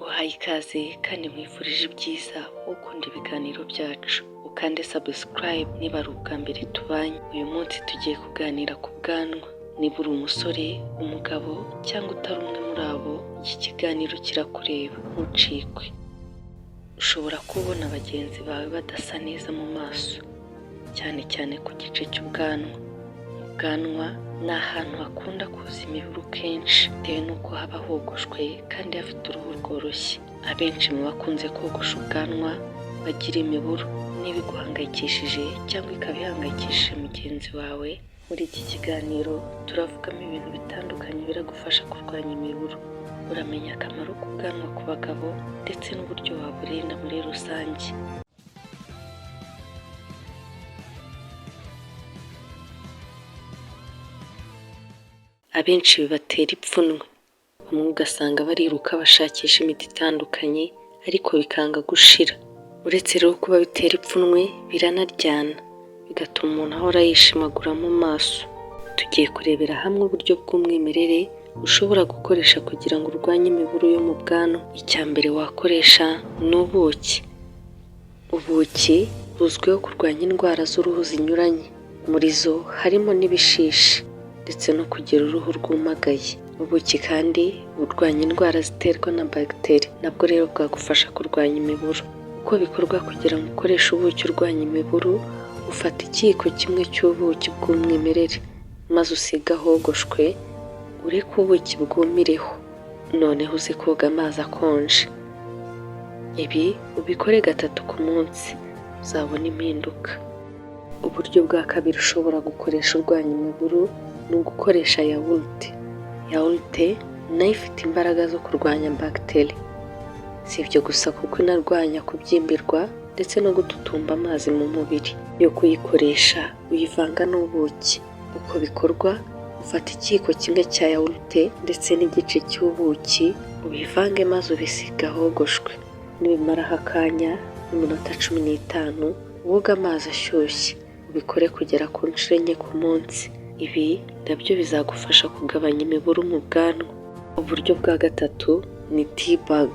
Nguhaye ikaze kandi nkwifurije ibyiza wowe ukunda ibiganiro byacu. Ukande subscribe niba ari ubwa mbere tubanye. Uyu munsi tugiye kuganira ku bwanwa. Niba uri umusore, umugabo cyangwa utari umwe muri abo, iki kiganiro kirakureba, ntucikwe. Ushobora kubona bagenzi bawe badasa neza mu maso, cyane cyane ku gice cy'ubwanwa. Mu bwanwa ni ahantu hakunda kuza imiburu kenshi, bitewe n'uko haba hogoshwe kandi hafite uruhu rworoshye. Abenshi mu bakunze kogosha ubwanwa bagira imiburu. Niba iguhangayikishije cyangwa ikaba ihangayikishije mugenzi wawe, muri iki kiganiro turavugamo ibintu bitandukanye biragufasha kurwanya imiburu. Uramenya akamaro k'ubwanwa ku bagabo ndetse n'uburyo waburinda muri rusange. Abenshi bibatera ipfunwe, bamwe ugasanga bariruka bashakisha imiti itandukanye ariko bikanga gushira. Uretse rero kuba bitera ipfunwe, biranaryana, bigatuma umuntu ahora yishimagura mu maso. Tugiye kurebera hamwe uburyo bw'umwimerere ushobora gukoresha kugira ngo urwanye imiburu yo mu bwanwa. Icya mbere wakoresha ni ubuki. Ubuki buzwiho kurwanya indwara z'uruhu zinyuranye, muri zo harimo n'ibishishi ndetse no kugira uruhu rwumagaye. Ubuki kandi burwanya indwara ziterwa na bagiteri, nabwo rero bwagufasha kurwanya imiburu. Uko bikorwa kugira ngo ukoreshe ubuki urwanya imiburu, ufata ikiyiko kimwe cy'ubuki bw'umwimerere maze usige ahogoshwe, ureke ubuki bwumireho, noneho uze koga amazi akonje. Ibi ubikore gatatu ku munsi, uzabona impinduka. Uburyo bwa kabiri ushobora gukoresha urwanya imiburu ni ugukoresha yawurute. Yawurute nayo ifite imbaraga zo kurwanya bagiteri. Si ibyo gusa kuko inarwanya kubyimbirwa ndetse no gututumba amazi mu mubiri. Yo kuyikoresha uyivanga n'ubuki. Uko bikorwa, ufata ikiyiko kimwe cya yawurute ndetse n'igice cy'ubuki, ubivange maze ubisige ahogoshwe. Nibimaraho akanya nk'iminota 15, woge amazi ashyushye, ubikore kugera ku nshuro enye ku munsi. Ibi nabyo bizagufasha kugabanya imiburu mu bwanwa. Uburyo bwa gatatu ni tea bag.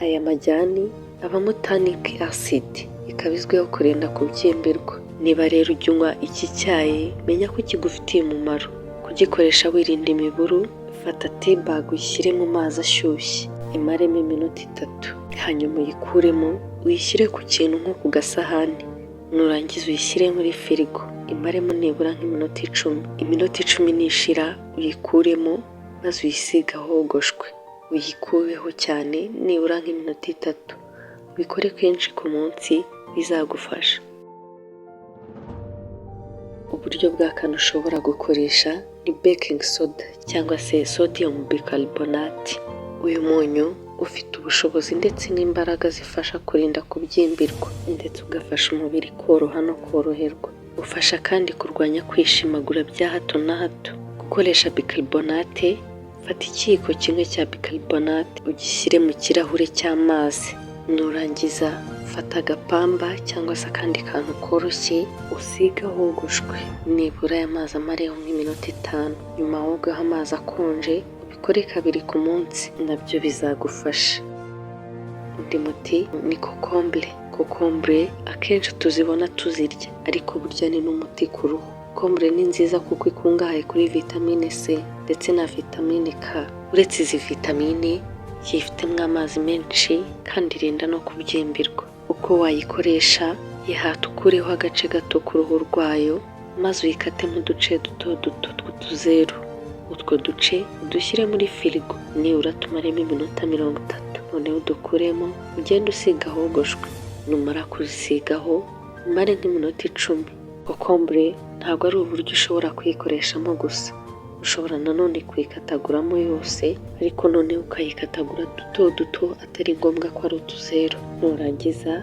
Aya majyani abamo tannic acid, ikaba izwiho kurinda kubyimbirwa. Niba rero ujya unywa iki cyayi, menya ko kigufitiye umumaro. Kugikoresha wirinda imiburu, fata tea bag uyishyire mu mazi ashyushye, imaremo iminota 3, hanyuma uyikuremo uyishyire ku kintu nko ku gasahani, nurangiza uyishyire muri firigo, imaremo nibura nk'iminota 10. Iminota 10 nishira uyikuremo maze uyisige ahogoshwe, uyikubeho cyane nibura nk'iminota 3. Ubikore kenshi ku munsi bizagufasha. Uburyo bwa kane ushobora gukoresha ni baking soda cyangwa se sodium bicarbonate. Uyu munyu ufite ubushobozi ndetse n'imbaraga zifasha kurinda kubyimbirwa ndetse ugafasha umubiri koroha no koroherwa. Ufasha kandi kurwanya kwishimagura bya hato na hato. Gukoresha bicarbonate, fata ikiyiko kimwe cya bicarbonate ugishyire mu kirahure cy'amazi. Nurangiza fata agapamba cyangwa se akandi kantu koroshye usige ahogoshwe, nibura aya mazi amareho nk'iminota 5, nyuma wogeho amazi akonje, ubikore kabiri ku munsi, nabyo bizagufasha. Undi muti ni kokombure. Kokombure akenshi tuzibona tuzirya, ariko burya ni n'umuti ku ruhu. Kokombure ni nziza kuko ikungahaye kuri vitamine C ndetse na vitamine K. Uretse izi vitamine, yifitemo amazi menshi kandi irinda no kubyimbirwa. Uko wayikoresha, yihate ukureho agace gato k'uruhu rwayo, maze uyikatemo uduce duto duto tw'utuzeru. Utwo duce udushyire muri firigo, nibura tumaremo iminota 30, noneho udukuremo ugende usiga ahogoshwe. Numara kuzisigaho umare nk'iminota 10. Kokombure ntabwo ari uburyo ushobora kuyikoreshamo gusa, ushobora nanone kuyikataguramo yose, ariko noneho ukayikatagura duto duto atari ngombwa ko ari utuzeru. Nurangiza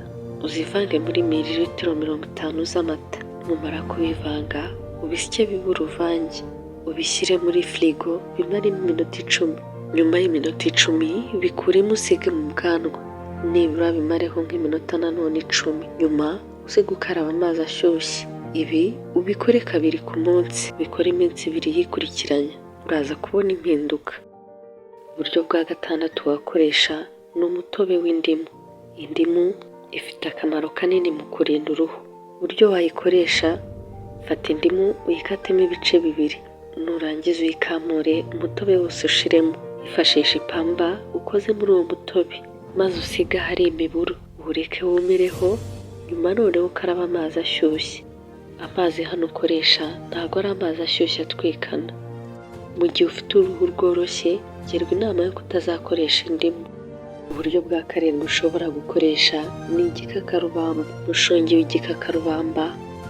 uzivange muri mililitiro 50 z'amata. Numara kubivanga ubisye bibe uruvange, ubishyire muri firigo bimaremo iminota 10. Nyuma y'iminota 10 bikuremo usige mu bwanwa, nibura bimareho nk'iminota nanone 10. Nyuma uze gukaraba amazi ashyushye. Ibi ubikore kabiri ku munsi, ubikore iminsi 2 yikurikiranya, uraza kubona impinduka. Uburyo bwa gatandatu wakoresha ni umutobe w'indimu. Indimu ifite akamaro kanini mu kurinda uruhu. Uburyo wayikoresha: fata indimu uyikatemo ibice bibiri, nurangiza uyikamure umutobe wose ushiremo. Ifashisha ipamba ukoze muri uwo mutobe, maze usige ahari imiburu, uwureke wumireho, nyuma noneho ukarabe amazi ashyushye. Amazi hano ukoresha ntabwo ari amazi ashyushye atwikana. Mu gihe ufite uruhu rworoshye, girwa inama yo kutazakoresha indimu. Uburyo bwa karindwi ushobora gukoresha ni igikakarubamba. Umushongi w'igikakarubamba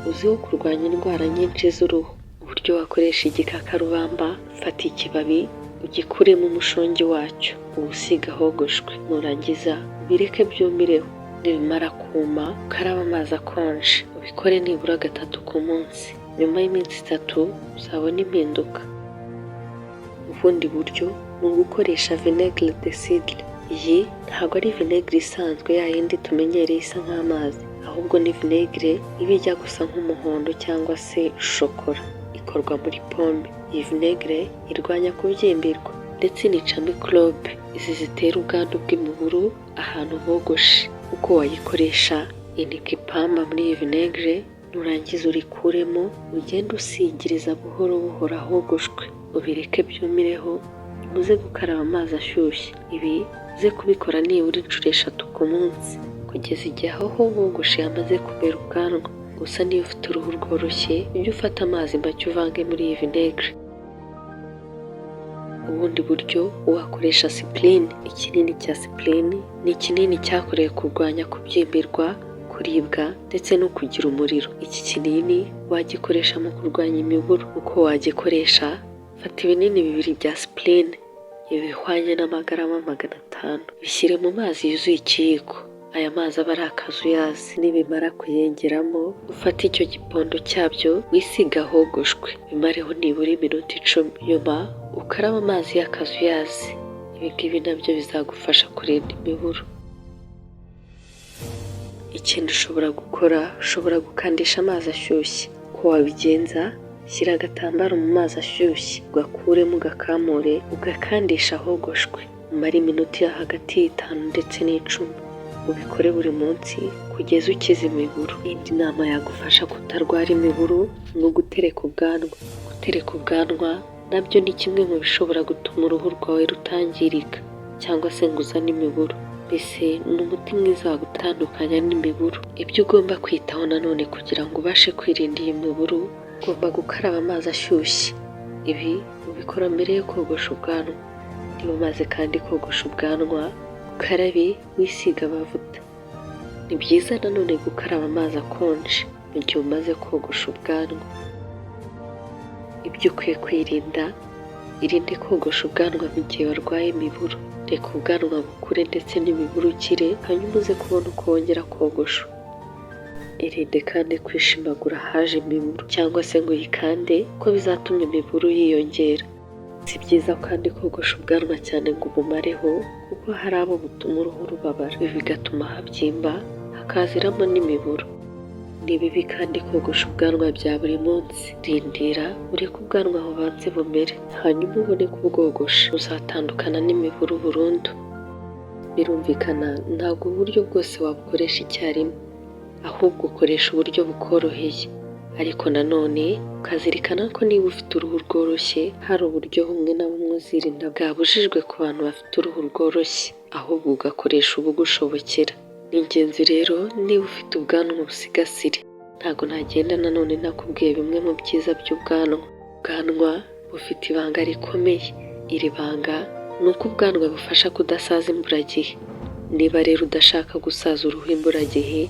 uzwiho kurwanya indwara nyinshi z'uruhu. Uburyo wakoresha igikakarubamba: fata ikibabi ugikuremo umushongi wacyo, uwusige ahogoshwe, nurangiza ubireke byumireho. Nibimara kuma ukarabe amazi akonje, ubikore nibura gatatu ku munsi. Nyuma y'iminsi 3 uzabona impinduka. Ubundi buryo ni ugukoresha vinaigre de cidre. Iyi ntabwo ari vinaigre isanzwe ya yindi tumenyereye isa nk'amazi, ahubwo ni vinaigre iba ijya gusa nk'umuhondo cyangwa se shokora, ikorwa muri pome. Iyi vinaigre irwanya kubyimbirwa ndetse inica mikorobe, izi zitera ubwandu bw'imiburu ahantu bogoshe. Uko wayikoresha: inika ipamba muri iyi vinaigre, nurangiza urikuremo, ugende usigiriza buhoro buhoro ahogoshwe, ubireke byumireho, uze gukaraba amazi ashyushye. Ibi uze kubikora nibura inshuro eshatu ku munsi kugeza igihe aho wogoshe hamaze kumera ubwanwa. Gusa niba ufite uruhu rworoshye, ujye ufata amazi make uvange muri iyi vinaigre. Ubundi buryo wakoresha aspirine. Ikinini cya aspirine ni ikinini cyakorewe kurwanya kubyimbirwa, kuribwa ndetse no kugira umuriro. Iki kinini wagikoresha mu kurwanya imiburu. Uko wagikoresha: fata ibinini bibiri bya aspirine, ibi bihwanye n'amagarama 500, bishyire mu mazi yuzuye ikiyiko. Aya mazi aba ari akazuyazi. Nibimara kuyengeramo, ufate icyo gipondo cyabyo wisige ahogoshwe, bimareho nibura iminota 10, nyuma ukarabe amazi y'akazuyazi. Ibi ngibi nabyo bizagufasha kurinda imiburu. Ikindi ushobora gukora, ushobora gukandisha amazi ashyushye. Uko wabigenza: shyira agatambaro mu mazi ashyushye, ugakuremo, ugakamure, ugakandisha ahogoshwe, umare iminota iri hagati y'itanu ndetse n'icumi. Ubikore buri munsi kugeza ukize imiburu. Indi nama yagufasha kutarwara imiburu ni ugutereka ubwanwa. Gutereka ubwanwa nabyo ni kimwe mu bishobora gutuma uruhu rwawe rutangirika cyangwa se ngo uzane imiburu. Mbese ni umuti mwiza wagutandukanya n'imiburu. Ibyo ugomba kwitaho nanone kugira ngo ubashe kwirinda iyi miburu: ugomba gukaraba amazi ashyushye. Ibi ubikora mbere yo kogosha ubwanwa. Niba umaze kandi kogosha ubwanwa, ukarabe wisiga amavuta. Ni byiza nanone gukaraba amazi akonje mu gihe umaze kogosha ubwanwa. Ibyo ukwiye kwirinda: irinde kogosha ubwanwa mu gihe warwaye imiburu. Reka ubwanwa bukure ndetse n'imiburu ukire, hanyuma uze kubona uko wongera kogosha. Irinde kandi kwishimagura ahaje imiburu cyangwa se ngo uyikande, kuko bizatuma imiburu yiyongera. Si byiza kandi kogosha ubwanwa cyane ngo ubumareho, kuko hari abo butuma uruhu rubabara, ibi bigatuma habyimba hakaziramo n'imiburu. Ni bibi kandi kogosha ubwanwa bya buri munsi. Rindira ureke ubwanwa bubanze bumere, hanyuma ubone kubwogosha, uzatandukana n'imiburu burundu. Birumvikana ntabwo uburyo bwose wabukoresha icyarimwe, ahubwo ukoresha uburyo bukoroheye, ariko nanone ukazirikana ko niba ufite uruhu rworoshye hari uburyo bumwe na bumwe uzirinda bwabujijwe ku bantu bafite uruhu rworoshye, ahubwo ugakoresha ubugushobokera. Ni ingenzi rero niba ufite ubwanwa ubusigasire. Ntabwo nagenda nanone nakubwiye bimwe mu byiza by'ubwanwa. Ubwanwa bufite ibanga rikomeye. Iri banga ni uko ubwanwa bufasha kudasaza imburagihe. Niba rero udashaka gusaza uruhu imburagihe,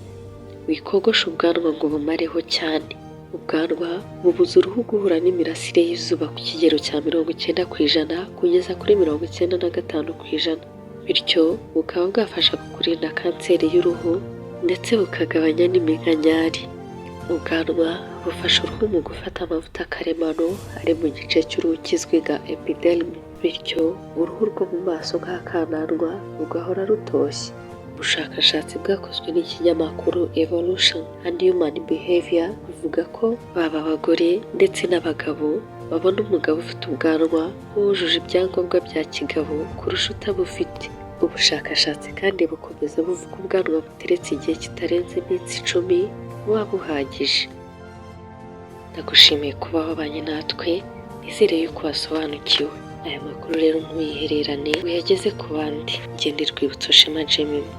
wikogosha ubwanwa ngo ubumareho cyane. Ubwanwa bubuza uruhu guhura n'imirasire y'izuba ku kigero cya 90% kugeza kuri 95%, bityo bukaba bwafasha kukurinda kanseri y'uruhu ndetse bukagabanya n'iminkanyari. Ubwanwa bufasha uruhu mu gufata amavuta karemano ari mu gice cy'uruhu kizwi nka epiderme, bityo uruhu rwo mu maso nk'akananwa rugahora rutoshye. Ubushakashatsi bwakozwe n'ikinyamakuru Evolution and Human Behavior buvuga ko baba abagore ndetse n'abagabo babona umugabo ufite ubwanwa nk'uwujuje ibyangombwa bya kigabo kurusha utabufite. Ubushakashatsi kandi bukomeza buvuga ubwanwa buteretse igihe kitarenze iminsi 10 buba buhagije. Ndagushimiye kuba wabanye natwe, nizere yuko wasobanukiwe. Aya makuru rero ntuyihererane, uyageze ku bandi. Ngende Rwibutso Shema Jemima.